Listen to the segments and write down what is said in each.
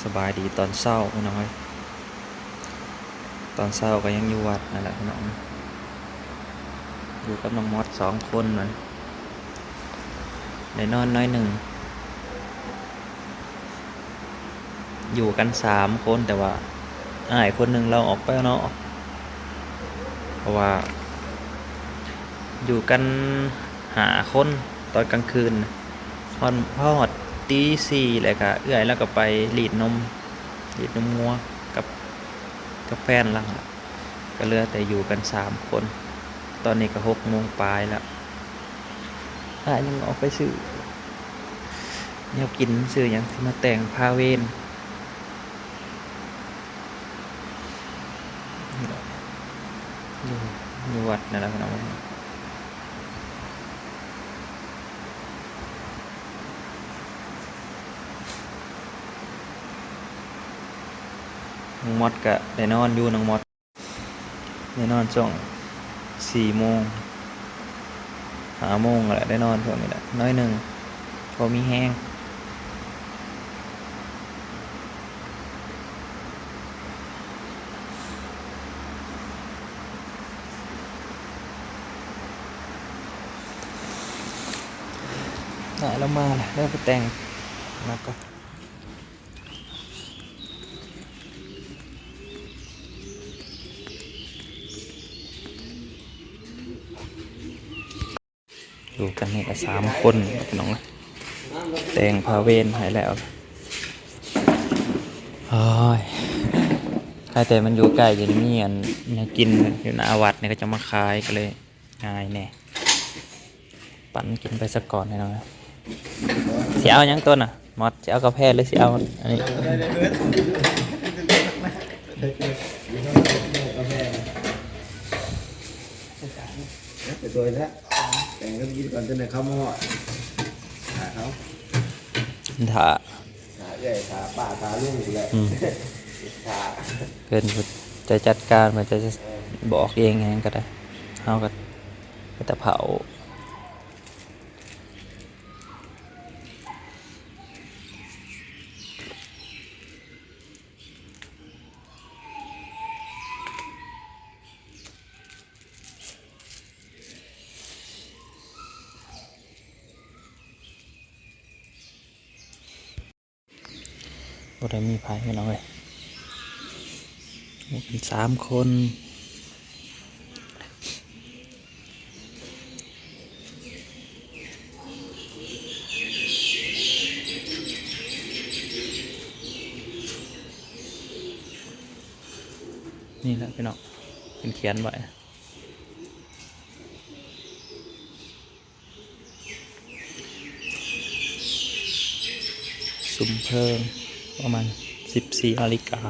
ສະບາຍດີຕອນເຊົ້າພີ່ນ້ອງເອີຍ, ຕອນເຊົ້າກໍຍັງຢູ່ວັດນັ້ນແຫຼະພີ່ນ້ອງ, ຢູ່ກັບນ້ອງມອດສອງຄົນນະ, ໄດ້ນອນໜ້ອຍໜຶ່ງ. ຢູ່ກັນສາມຄົນ ແຕ່ວ່າອ້າຍຄົນໜຶ່ງລາວອອກໄປເນາະ, ເພາະວ່າຢູ່ກັນຫ້າຄົນຕອນກາງຄືນ ຮອດ ຮອດຕີສີ່ ແລ້ວກະເອື້ອຍລາວກໍໄປລີດນົມ ລີດນົມງົວກັບ ກັບແຟນລາວ, ກໍເຫຼືອແຕ່ຢູ່ກັນສາມຄົນ. ຕອນນີ້ກໍຫົກໂມງປາຍແລ້ວ, ອ້າຍຍັງອອກໄປຊື້ແນວກິນ ຊື້ຫຍັງຊິມາແຕ່ງພາເວນ ຢູ່ ຢູ່ວັດນັ້ນແຫຼະພີ່ນ້ອງ. ນ້ອງມອດກະໄດ້ນອນຢູ່ ນ້ອງມອດ ໄດ້ນອນຊ່ວງສີ່ໂມງ ຫ້າໂມງແຫຼະ, ໄດ້ນອນຊ່ວງນີ້ແຫຼະ ໜ້ອຍໜຶ່ງ ພໍມີແຮງ. ອ້າຍລາວມາແລ້ວ ດຽວໄປແຕ່ງໜ້າກ່ອນ. ຢູ່ກັນນີ້ກໍສາມຄົນພີ່ນ້ອງ, ແຕ່ງພາເວນໃຫ້ແລ້ວ. ໂອ້ຍ ໃຄແຕ່ມັນຢູ່ໃກ້ ຈະໄດ້ມີອັນແນວກິນຢູ່ໜ້າວັດນີ້ ເຂົາເຈົ້າມາຂາຍ ກໍເລີຍງ່າຍແດ່. ປັນກິນໄປສາກ່ອນພີ່ນ້ອງ. ຊິເອົາຫຍັງໂຕນະ ມອດ? ຊິເອົາກາແຟ ຫຼື ຊິເອົາອັນນີ້? ໄປໂດຍແລ້ວ ແຕ່ງກັນກິນກ່ອນ ຈັ່ງໃດເຂົ້າມາຮອດ. ຖ້າເຂົາ ຖ້າ ຖ້າເອື້ອຍ ຖ້າປ້າ ຖ້າລຸງພຸ້ນແຫຼະ. ອືມ ຖ້າ ເພິ່ນຈະຈັດການ ເພິ່ນຈະ ເອີ ບອກເອງຫຍັງກໍໄດ້, ເຮົາກໍ ກໍແຕ່ເຝົ້າ. ບໍ່ໄດ້ມີໃຜພີ່ນ້ອງເອີຍ, ມີກັນສາມຄົນ. ນີ້ແຫຼະພີ່ນ້ອງ ເພິ່ນຂຽນໄວ້. ສຸມເພີງປະມານສິບສີ່ນາລິກາ.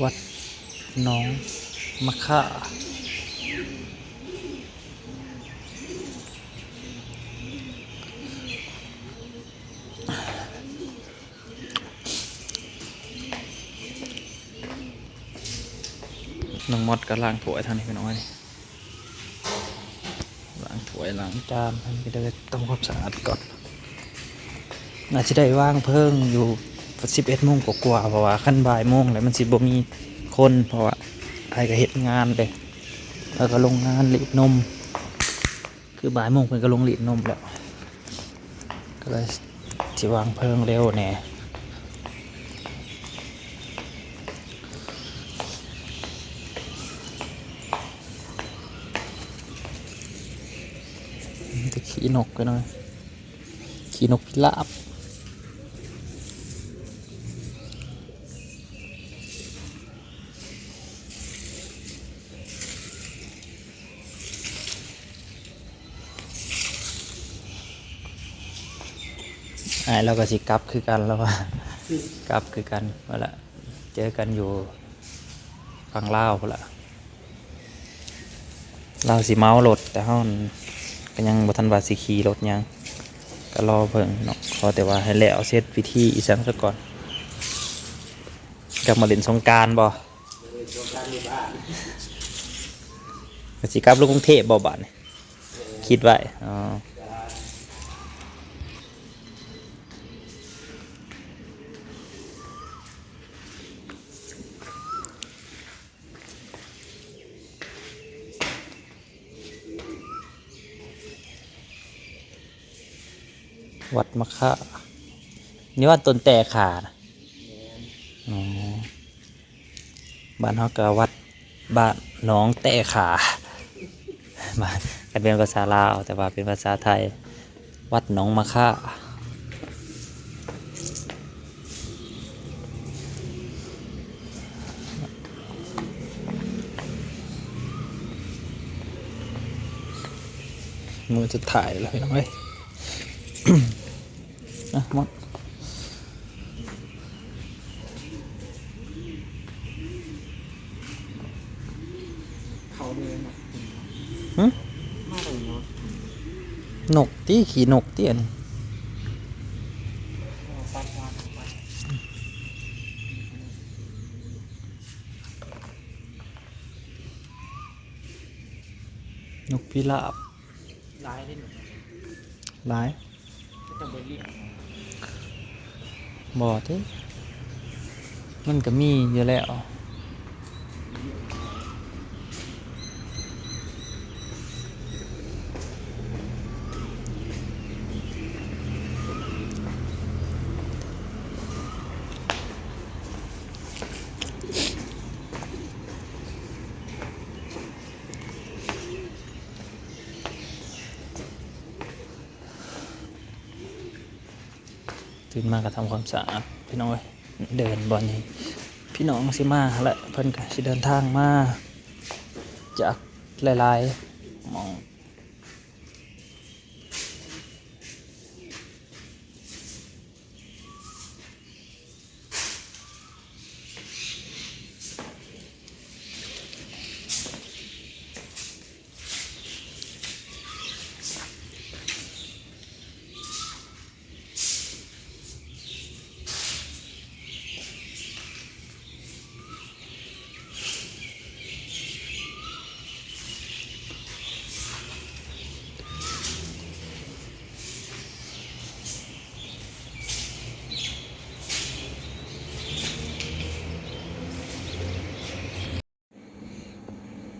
ວັດໜອງມະຄ່າ. ນ້ອງມອດກໍລ້າງຖ້ວຍທາງນີ້ພີ່ນ້ອງເອີຍ. ລ້າງຖ້ວຍລ້າງຈານ ເພິ່ນກໍໄດ້ທຳຄວາມສະອາດກ່ອນ. ອາດຊິໄດ້ວາງເພີງຢູ່ສິບເອັດໂມງກວ່າໆ ເພາະວ່າຄັນບ່າຍໂມງແລ້ວມັນຊິບໍ່ມີຄົນ ເພາະວ່າໃຜກໍເຮັດງານເດ້ ແລ້ວກໍລົງງານລີດນົມ. ຄືບ່າຍໂມງເພິ່ນກໍລົງລີດນົມແລ້ວ ກໍເລີຍຊິວາງເພີງເລັວແດ່. ມີແຕ່ຂີ້ນົກກັນເນາະ ຂີ້ນົກພິລາບ. ອ້າຍລາວກໍຊິກັບຄືກັນ ລາວວ່າ ກັບຄືກັນ. ວ່າລະ ເຈີກັນຢູ່ຝັ່ງລາວພຸ້ນລະ. ລາວຊິເມົາລົດ ແຕ່ເຮົາ ກໍຍັງບໍ່ທັນວ່າຊິຂີ່ລົດຫຍັງ ກໍລໍເບິ່ງເນາະ ຂໍແຕ່ວ່າໃຫ້ແລ້ວເສັດພິທີອີ່ສັງຊະກ່ອນ ກັບມາຫຼິ້ນສົງການບໍ່? ເອີ ສົງການຢູ່ບ້ານ ກໍຊິກັບລົງກຸງເທບບໍ່ບາດນີ້? ເອີ ຄິດໄວ້ ອໍ. ວັດມະຄາ ນີ້ວັດຕົ້ນແຕ້ຂານະ? ແມ່ນ ອໍ ບ້ານເຮົາກໍວັດ ບ້ານໜອງແຕ້ຂາ ບ້ານ ຄັນເປັນພາສາລາວ ແຕ່ວ່າເປັນພາສາໄທ ວັດໜອງມະຄາ ມື້ສຸດທ້າຍແລ້ວພີ່ນ້ອງເອີຍ ນະ ໝົດ. ເຂົາເດີນນະ ຫຶ? ມາໄດ້ເນາະ ນົກຕິ ຂີ້ນົກຕິອັນນີ້ ຕັດມາ ນົກພິລາບ ຫຼາຍເດ້ ໜູ ຫຼາຍ ເຂົາເຈົ້າບໍ່ລ້ຽງ ບໍ່ຕິ ມັນກໍມີຢູ່ແລ້ວ. ຕື່ນມາກໍທຳຄວາມສະອາດພີ່ນ້ອງເອີຍ ເດີ່ນບ່ອນນີ້ ພີ່ນ້ອງຊິມາແຫຼະ ເພິ່ນກໍຊິເດີນທາງມາຈາກຫຼາຍໆໝ່ອງ.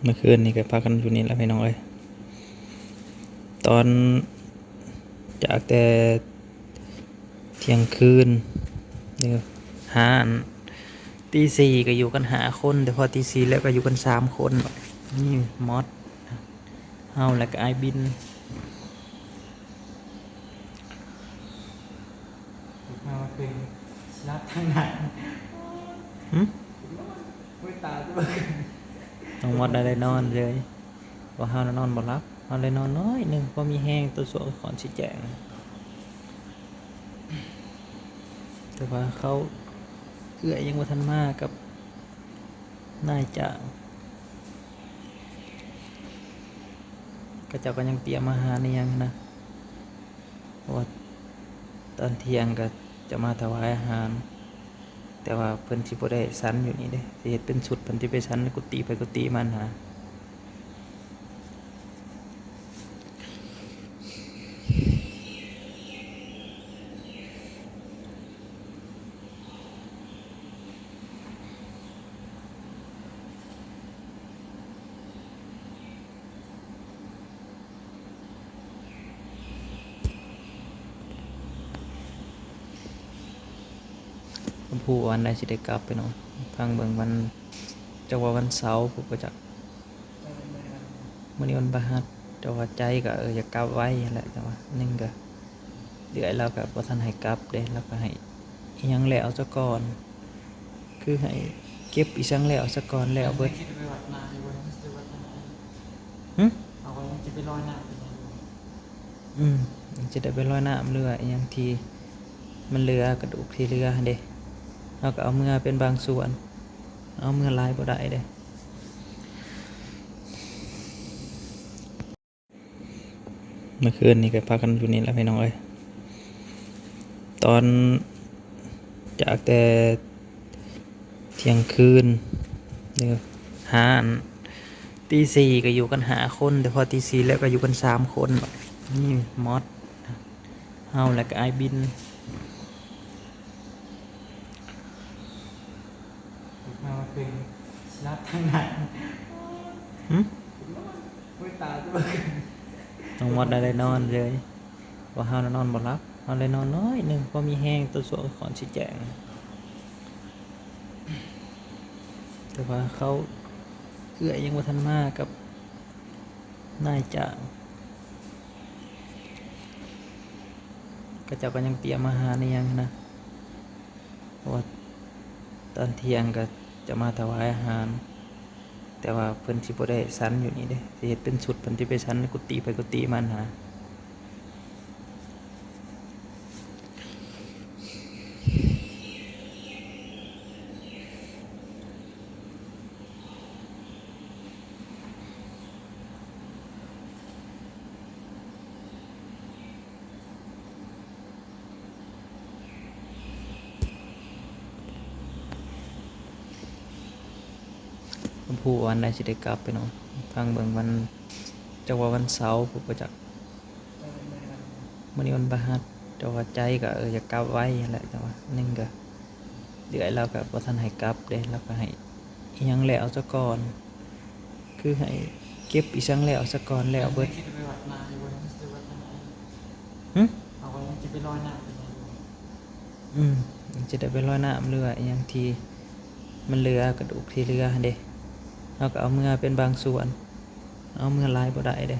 ເມື່ອຄືນນີ້ກໍພາກັນຢູ່ນີ້ແຫຼະພີ່ນ້ອງເອີຍ ຕອນ ຈາກແຕ່ທ່ຽງຄືນ ຫາ ຕີສີ່ກໍຢູ່ກັນຫ້າຄົນ ແຕ່ພໍຕີສີ່ແລ້ວກໍຢູ່ກັນສາມຄົນ ນີ້ມອດ ເຮົາ ແລ້ວກໍອ້າຍບິນ. ເຮົາເປັນສະຫຼັບທາງໜ້າ ຫຶ? ໂອ້ຍ ຕາຍ ນ້ອງມອດໄດ້ນອນເລີຍ ເພາະເຮົານະນອນບໍ່ຫຼັບ ເຮົາໄດ້ນອນໜ້ອຍໜຶ່ງ ພໍມີແຮງ ຕອນຊ່ວງກ່ອນຊິແຈ້ງ ແຕ່ວ່າເຂົາ ເອື້ອຍຍັງບໍ່ທັນມາກັບນາຍຈ້າງ ເຂົາເຈົ້າກໍຍັງຕຽມອາຫານອີ່ຫຍັງຫັ້ນນະ. ເພາະວ່າຕອນທ່ຽງກໍຈະມາຖວາຍອາຫານ ແຕ່ວ່າເພິ່ນຊິບໍ່ໄດ້ສັນຢູ່ນີ້ເດ້ ຊິເຮັດເປັນຊຸດ ເພິ່ນຊິໄປສັນກຸຕິໃຜກຸຕິມັນຫັ້ນນະ. ບໍ່ຮູ້ວ່າວັນໃດຊິໄດ້ກັບໄປເນາະ ຟັງເບິ່ງວັນ ຈັກວ່າວັນເສົາພຸ້ນບໍ່ຈັກ ມື້ນີ້ວັນພະຫັດ ແຕ່ວ່າໃຈກໍ ເອີ ຢາກກັບໄວຫັ້ນແຫຼະ ແຕ່ວ່າໜຶ່ງກໍ ເອື້ອຍລາວກໍບໍ່ທັນໃຫ້ກັບເດ້ ລາວກໍໃຫ້ອີ່ຫຍັງແລ້ວຊະກ່ອນ ຄືໃຫ້ເກັບອີ່ຫຍັງແລ້ວຊະກ່ອນ ແລ້ວເບິດ ຫຶ? ເອົາໄວ້ມັນຊິໄປລອຍນ້ຳຢູ່ ອືມ ມັນຊິໄດ້ໄປລອຍນ້ຳ ຫຼືວ່າອີ່ຫຍັງທີ່ມັນເຫຼືອ ກະດູກທີ່ເຫຼືອຫັ້ນເດ້ ເຮົາກໍເອົາເມືອເປັນບາງສ່ວນ ເອົາເມືອຫຼາຍບໍ່ໄດ້ເດ້. ເມື່ອຄືນນີ້ກໍພາກັນຢູ່ນີ້ແຫຼະພີ່ນ້ອງເອີຍ. ຕອນ ຈາກແຕ່ທ່ຽງຄືນ ຫາ ອັນ ຕີສີ່ກໍຢູ່ກັນຫ້າຄົນ, ແຕ່ພໍຕີສີ່ແລ້ວກໍຢູ່ກັນສາມຄົນ. ນີ້ມອດ ເຮົາ ແລ້ວກໍອ້າຍບິນ. ມາເປັນສະຫຼັບທາງນັ້ນ. ຫຶ? ໂອ້ຍ ຕາຈະເບິ່ງ. ນ້ອງມອດໄດ້ນອນເລີຍ, ວ່າເຮົານະນອນບໍ່ຫຼັບ, ເຮົາໄດ້ນອນໜ້ອຍໜຶ່ງ ພໍມີແຮງຕອນຊ່ວງກ່ອນຊິແຈ້ງ. ແຕ່ວ່າເຂົາ ເອື້ອຍຍັງບໍ່ທັນມາກັບນາຍຈ້າງ, ເຂົາເຈົ້າກໍຍັງຕຽມອາຫານອີ່ຫຍັງຫັ້ນນະ. ເພາະວ່າຕອນທ່ຽງກໍຈະມາຖວາຍອາຫານ, ແຕ່ວ່າເພິ່ນຊິບໍ່ໄດ້ສັນຢູ່ນີ້ເດ້, ຊິເຮັດເປັນຊຸດ, ເພິ່ນຊິໄປສັນກຸຕິໃຜກຸຕິມັນຫັ້ນນະ. ບໍ່ຮູ້ວ່າວັນໃດຊິໄດ້ກັບໄປເນາະ, ຟັງເບິ່ງວັນ ຈັກວ່າວັນເສົາພຸ້ນບໍ່ຈັກ. ມື້ນີ້ວັນພະຫັດ, ແຕ່ວ່າໃຈກໍ ເອີ ຢາກກັບໄວຫັ້ນແຫຼະ, ແຕ່ວ່າໜຶ່ງກໍເອື້ອຍລາວກໍບໍ່ທັນໃຫ້ກັບເດ້, ລາວກໍໃຫ້ອີ່ຫຍັງແລ້ວສາກ່ອນ, ຄືໃຫ້ເກັບອີ່ຫຍັງແລ້ວສາກ່ອນ ແລ້ວເບິດ. ຫຶ? ອືມ ມັນຈະໄດ້ໄປລອຍນ້ຳ ຫຼືວ່າອີ່ຫຍັງທີ່ມັນເຫຼືອ, ກະດູກທີ່ເຫຼືອຫັ້ນເດ້, ເຮົາກໍເອົາເມືອເປັນບາງສ່ວນ, ເອົາເມືອຫຼາຍບໍ່ໄດ້ເດ້.